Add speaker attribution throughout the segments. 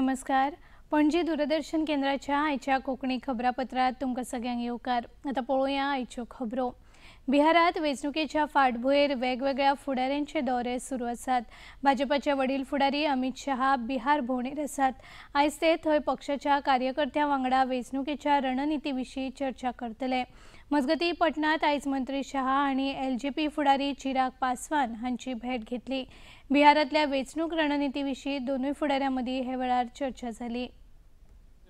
Speaker 1: नमस्कार, पणजी दूरदर्शन केंद्राच्या आयच्या कोंकणी खबरापत्रात तुमकां सगळ्यांक येवकार। आतां पळोवया आयच्यो खबरो। बिहारात वेंचणुकेच्या फाटभुंयेर वेगवेगळ्या फुडाऱ्यांचे दौरे सुरू आसात। भाजपाचे वडील फुडारी अमित शहा बिहार भोंवडेर आसात। आयज ते थंय पक्षाच्या कार्यकर्त्यां वांगडा वेंचणुकेच्या रणनिती विशीं चर्चा करतले। मजगतीं पटनात आयज मंत्री शहा आनी एलजेपी फुडारी चिराग पासवान हांची भेट घेतली। बिहारांतल्या वेंचणूक रणनिती विशीं दोनूय फुडाऱ्यां मदीं हे वेळार चर्चा जाली।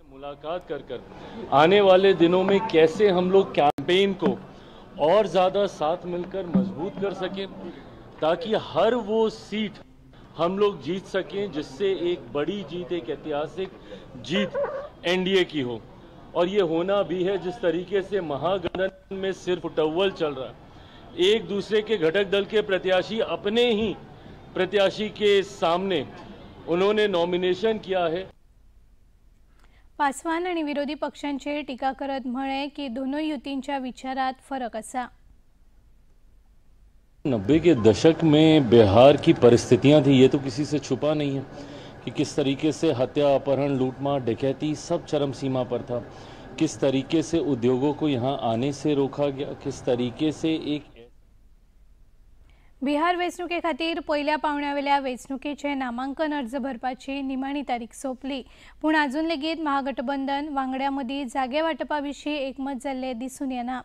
Speaker 2: मुलाकात कर कर आने वाले दिनों में कैसे हम लोग कैंपेन को और ज़्यादा साथ मिलकर मजबूत कर सकें, ताकि हर वो सीट हम लोग जीत सकें जिससे एक बड़ी जीत, एक ऐतिहासिक जीत एनडीए की हो। और ये होना भी है। जिस तरीके से महागठबंधन में सिर्फ उटव्वल चल रहा है, एक दूसरे के घटक दल के प्रत्याशी अपने ही प्रत्याशी के सामने उन्होंने नॉमिनेशन किया है।
Speaker 1: पासवान आणि विरोधी पक्षांचेर टीका करत म्हळें की दोनूय युतींच्या विचारात फरक आसा।
Speaker 2: 90 के दशक में बिहार की परिस्थितियां थी, ये तो किसी से छुपा नहीं है कि किस तरीके से हत्या, अपहरण, लूटमार, डकैती सब चरम सीमा पर था। किस तरीके से उद्योगों को यहाँ आने से रोका गया, किस तरीके से एक
Speaker 1: बिहार वेंचणुके खातीर पयल्या पावंड्यावेल्या वेंचणुकेचे नामांकन अर्ज भरपाची निमाणी तारीख सोंपली, पूण आजून लेगीत महागठबंधन वांगड्यां मदीं जागे वांटपा विशीं एकमत जाल्लें दिसून येना।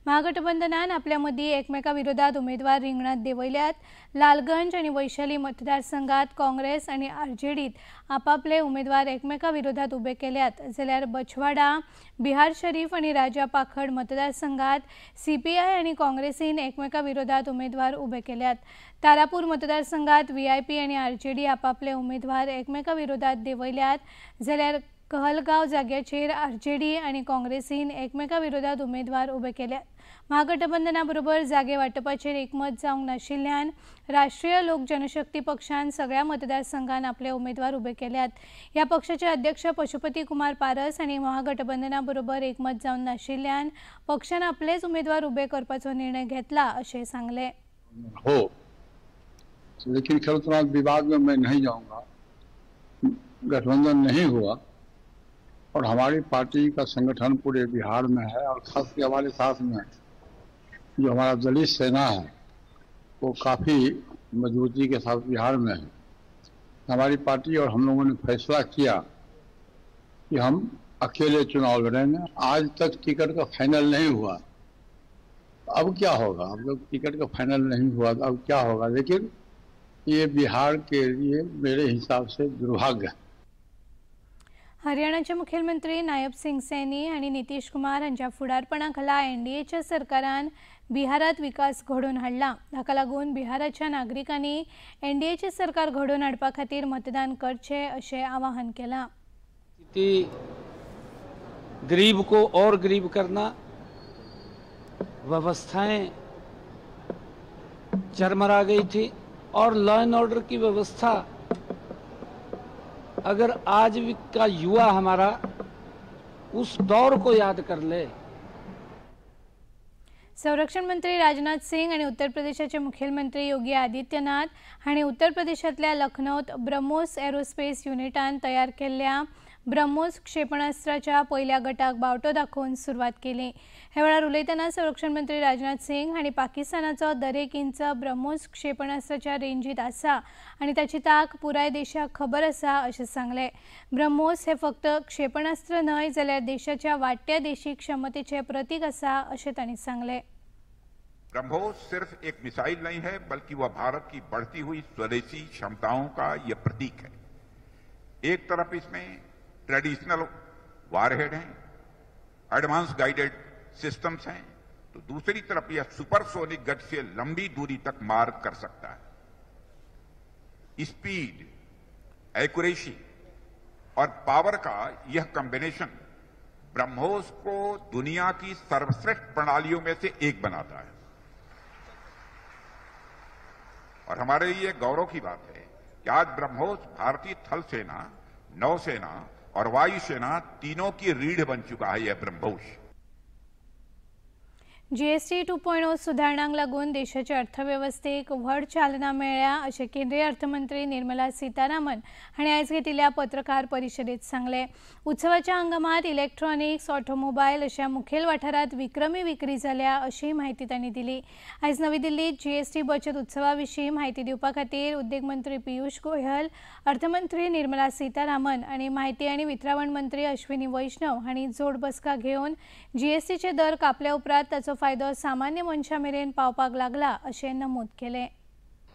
Speaker 1: महागठबंधनान आपल्या मदीं एकमेका विरोधात उमेदवार रिंगणांत देंवयल्यात। लालगंज आनी वैशाली मतदारसंघात काँग्रेस आनी आरजेडीत आपापले उमेदवार एकमेका विरोधात उबे केल्यात, जाल्यार बछवाडा, बिहार शरीफ आनी राजा पाखड मतदारसंघात सीपीआय आनी काँग्रेसीन एकमेका विरोधात उमेदवार उबे केल्यात। तारापूर मतदारसंघात व्हीआयपी आनी आरजेडी आपापले उमेदवार एकमेका विरोधात देंवयल्यात, जाल्यार कहलगांव जाग्याचेर आरजेडी आनी काँग्रेसीन एकमेका विरोधात उमेदवार उबे केल्यात। महागठबंधना बरोबर जागे वांटपाचेर एकमत जावंक नाशिल्ल्यान राष्ट्रीय लोक जनशक्ती पक्षान सगळ्या मतदारसंघान आपले उमेदवार उबे केल्यात। ह्या पक्षाचे अध्यक्ष पशुपती कुमार पारस आनी महागठबंधना बरोबर एकमत जावंक नाशिल्ल्यान पक्षान आपलेच उमेदवार उबे करपाचो निर्णय घेतला अशें सांगलें।
Speaker 3: हो, लेकिन खैर उतना विवाद में मैं नहीं जाऊंगा। गठबंधन नहीं हुआ और हमारी पार्टी का संगठन पूरे बिहार में है और खास के हमारे साथ में जो हमारा दलित सेना है वो काफ़ी मजबूती के साथ बिहार में है। हमारी पार्टी और हम लोगों ने फैसला किया कि हम अकेले चुनाव लड़ेंगे। आज तक टिकट का फाइनल नहीं हुआ, अब क्या होगा? अब जब टिकट का फाइनल नहीं हुआ तो अब क्या होगा? लेकिन ये बिहार के लिए मेरे हिसाब से दुर्भाग्य है।
Speaker 1: हरियाणाचे मुख्यमंत्री नायब सिंग सैनी आनी नितीश कुमार हांच्या फुडारपणा खाला एनडीएच्या सरकारान बिहारात विकास घडोवन हाडला। हाका लागून बिहाराच्या नागरिकांनी एनडीएचे सरकार घडोवन हाडपा खातीर मतदान करचें अशें आवाहन केलां।
Speaker 4: गरीब को और गरीब करना, व्यवस्थाएं चरमरा गई थी और लॉ एंड ऑर्डर की व्यवस्था अगर आज भी का युवा हमारा उस दौर को याद कर ले।
Speaker 1: संरक्षण मंत्री राजनाथ सिंग आणि उत्तर प्रदेशाचे मुख्यमंत्री योगी आदित्यनाथ हांणी उत्तर प्रदेशांतल्या लखनौत ब्रह्मोस एरोस्पेस युनिटान तयार केल्ल्या ब्रह्मोस क्षेपणास्त्राच्या पयल्या गटाक बावटो दाखोवन सुरवात केली। हे वेळार उलयतना संरक्षण मंत्री राजनाथ सिंग हांणी पाकिस्तानाचो दरेक इंच ब्रह्मोस क्षेपणास्त्राच्या रेंजीत आसा आनी ताची ताक पुराय देशाक खबर आसा अशें सांगलें। ब्रह्मोस हे फक्त क्षेपणास्त्र न्हय जाल्यार देशाच्या वाडट्या देशी क्षमतेचें प्रतीक आसा अशें तांणी सांगलें।
Speaker 5: ब्रह्मोस सिर्फ एक मिसाइल नहीं है, बल्कि वह भारत की बढ़ती हुई स्वदेशी क्षमताओं का यह प्रतीक है। एक तरफ इसमें ट्रेडिशनल वारहेड हैं, एडवांस गाइडेड सिस्टम्स हैं, तो दूसरी तरफ यह सुपरसोनिक गति से लंबी दूरी तक मार कर सकता है। स्पीड, एक्यूरेसी और पावर का यह कॉम्बिनेशन ब्रह्मोस को दुनिया की सर्वश्रेष्ठ प्रणालियों में से एक बनाता है। और हमारे लिए गौरव की बात है कि आज ब्रह्मोस भारतीय थल सेना, नौसेना और वायुसेना तीनों की रीढ़ बन चुका है यह ब्रह्मोस।
Speaker 1: जीएसटी 2.0 सुधारणांक लागून देशाचे अर्थवेवस्थेक व्हड चालना मेळ्ळ्या अशें केंद्रीय अर्थमंत्री निर्मला सीतारामन हांणी आयज घेतिल्ल्या पत्रकार परिशदेंत सांगलें. उत्सवाच्या हंगामांत इलेक्ट्रॉनिक्स, ऑटोमोबायल अशा मुखेल वाठारांत विक्रमी विक्री जाल्या अशी म्हायती तांणी दिली. आयज नवी दिल्लीत जीएसटी बचत उत्सवा विशीं म्हायती दिवपा खातीर उद्देग मंत्री पियुष गोयल, अर्थमंत्री निर्मला सीतारामन आनी म्हायती आनी वितरावण मंत्री अश्विनी वैष्णव हांणी जोड बसका घेवन जीएसटीचे दर कापल्या उपरांत ताचो फायदो सामान्य मनशा मेरेन पावपाक लागला अशें नमूद केलें.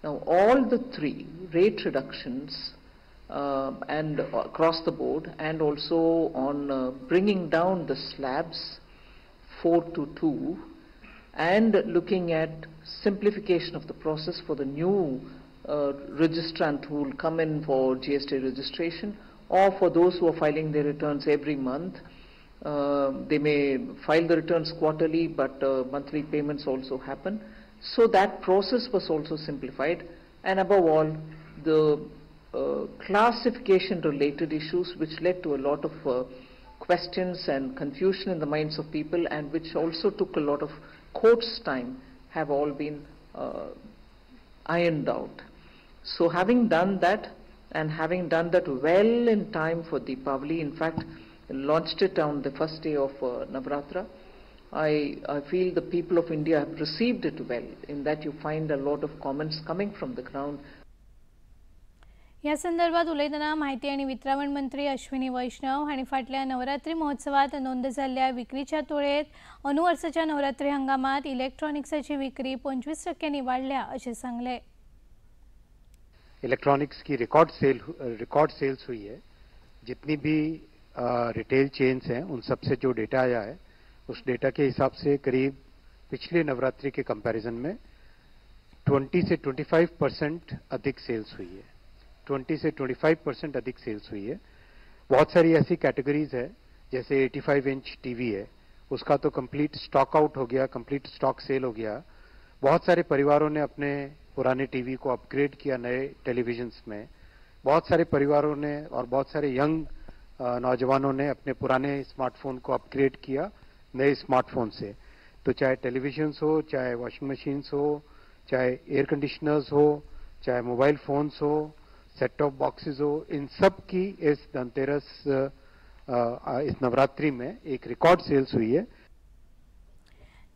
Speaker 6: Now all the three rate reductions and across the board and also on bringing down the slabs 4 to 2 and looking at simplification of the process for the new registrant who will come in for GST registration or for those who are filing their returns every month. They may file the returns quarterly, but monthly payments also happen. So that process was also simplified, and above all, the classification related issues, which led to a lot of questions and confusion in the minds of people, and which also took a lot of court's time, have all been ironed out. So having done that, and having done that well in time for Deepavali, in fact, launched it on the first day of Navratra, I feel the people of India have received it well, in that you find a lot of comments coming from the ground.
Speaker 1: ह्या संदर्भात उलयतना म्हायती आनी वितरावण मंत्री अश्विनी वैष्णव हांणी फाटल्या नवरात्री महोत्सवात नोंद जाल्ल्या विक्रीच्या तुळेत अनुवर्साच्या नवरात्री हंगामात इलेक्ट्रॉनिक्साची विक्री 25% वाडल्या अशें सांगलें.
Speaker 7: इलेक्ट्रॉनिक्स की रिकॉर्ड सेल्स हुई है. जितनी भी रिटेल चेन्स हैं उन सबसे जो डेटा आया है उस डेटा के हिसाब से करीब पिछले नवरात्रि के कंपैरिजन में 20 से 25% अधिक सेल्स हुई है. 20 से 25% अधिक सेल्स हुई है. बहुत सारी ऐसी कैटेगरीज है, जैसे 85 इंच टीवी है, उसका तो कंप्लीट स्टॉक आउट हो गया, कंप्लीट स्टॉक सेल हो गया. बहुत सारे परिवारों ने अपने पुराने टीवी को अपग्रेड किया नए टेलीविजन्स में. बहुत सारे परिवारों ने और बहुत सारे यंग नौजवानों ने अपने पुराने स्मार्टफोन को अपग्रेड किया नए स्मार्टफोन से. तो चाहे टेलीविजन्स हो, चाहे वॉशिंग मशीन्स हो, चाहे एयर कंडीशनर्स हो, चाहे मोबाइल फोन्स हो, सेट टॉप बॉक्सेस हो, इन सब की इस धनतेरस इस नवरात्रि में एक रिकॉर्ड सेल्स हुई है.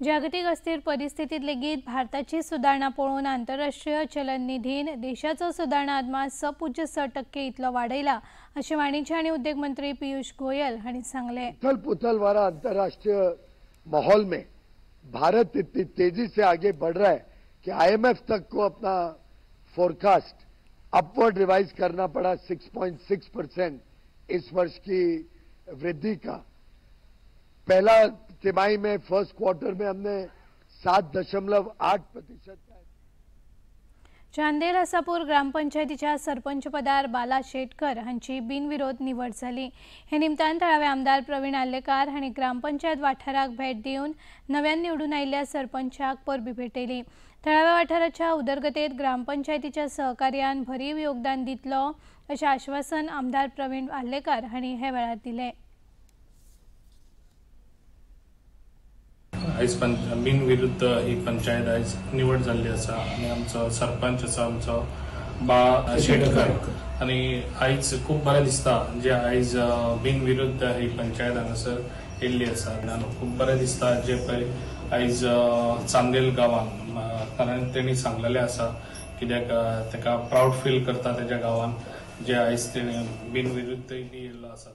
Speaker 1: जागतिक अस्थिर परिस्थितीत लेगीत भारताची सुदारणा पळोवन आंतरराष्ट्रीय चलन निधीन देशाचो सुदारणा अदमास 6.6% इतलो वाडयला अशें वाणिज्य आनी उद्देग मंत्री पियुष गोयल हांणी सांगलें.
Speaker 8: उथल पुथल वाला अंतर्राष्ट्रीय माहौल में भारत इतनी तेजी से आगे बढ़ रहा है कि आईएमएफ तक को अपना फोरकास्ट अपवर्ड रिवाइज करना पड़ा 6.6% इस वर्ष की वृद्धि का. पहला तिमाही में फर्स्ट क्वार्टर में हमने 7.8%.
Speaker 1: चांदेल हसापूर ग्रामपंचायतीच्या सरपंचपदार बाला शेटकर हांची बिनविरोध निवड जाली. हे निमतान थळावे आमदार प्रवीण आर्लेकार हांणी ग्रामपंचायत वाठाराक भेट दिवन नव्यान निवडून आयिल्ल्या सरपंचाक परबी भेटयली. थळाव्या वाठाराच्या उदरगतेत ग्रामपंचायतीच्या सहकार्यान भरीव योगदान दितलो अशें आश्वासन आमदार प्रवीण आर्लेकार हांणी हे वेळार दिलें.
Speaker 9: आयज बिनविरुद्ध ही पंचायत आयज निवड जाल्ली आसा आनी आमचो सरपंच आसा आमचो बा शेटकर आनी आयज खूब बरें दिसता जे आयज बिनविरुद्ध ही पंचायत हांगासर येयल्ली आसा. खूब बरें दिसता जे पळय आयज चांदेल गांवान, कारण तेणी सांगलेलें आसा कित्याक ताका प्रावड फील करता तेज्या गांवान जे आयज तेणी बिनविरुद्ध येयल्लो आसा.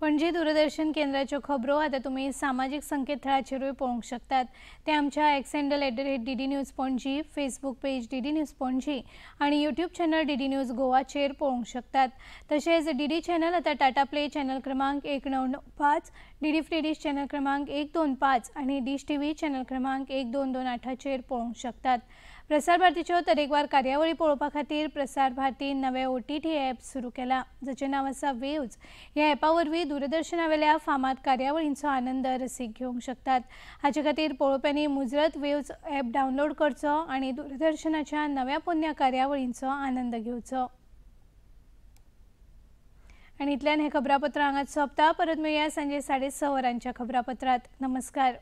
Speaker 1: पणजी दूरदर्शन केंद्राच्यो खबरो आतां तुमी सामाजीक संकेतथळाचेरूय पळोवंक शकतात. ते आमच्या X handle @DD News Panaji, Facebook page DD News Panaji आनी यूट्यूब चॅनल डीडी न्यूज गोवाचेर पळोवंक शकतात. तशेंच डीडी चॅनल आतां टाटा प्ले चॅनल क्रमांक 1995, डीडी फ्री डिश चॅनल क्रमांक 125 आनी डिश टीव्ही चॅनल क्रमांक 1228चेर पळोवंक शकतात. प्रसार भारतीच्यो तरेकवार कार्यावळी पळोवपा खातीर प्रसार भारतीन नवे OTT app सुरू केला, जाचें नांव आसा वेव्ज. ह्या ॲपा वरवीं दूरदर्शनावेल्या फामाद कार्यावळींचो आनंद रसीक घेवंक शकतात. हाचे खातीर पळोवप्यांनी मुजरत वेव्ज ॲप डावनलोड करचो आनी दूरदर्शनाच्या नव्या पोन्न्या कार्यावळींचो आनंद घेवचो. आनी इतल्यान हें खबरापत्र हांगाच सोंपता. परत मेळया सांजे 6:30 वरांच्या खबरापत्रांत. नमस्कार.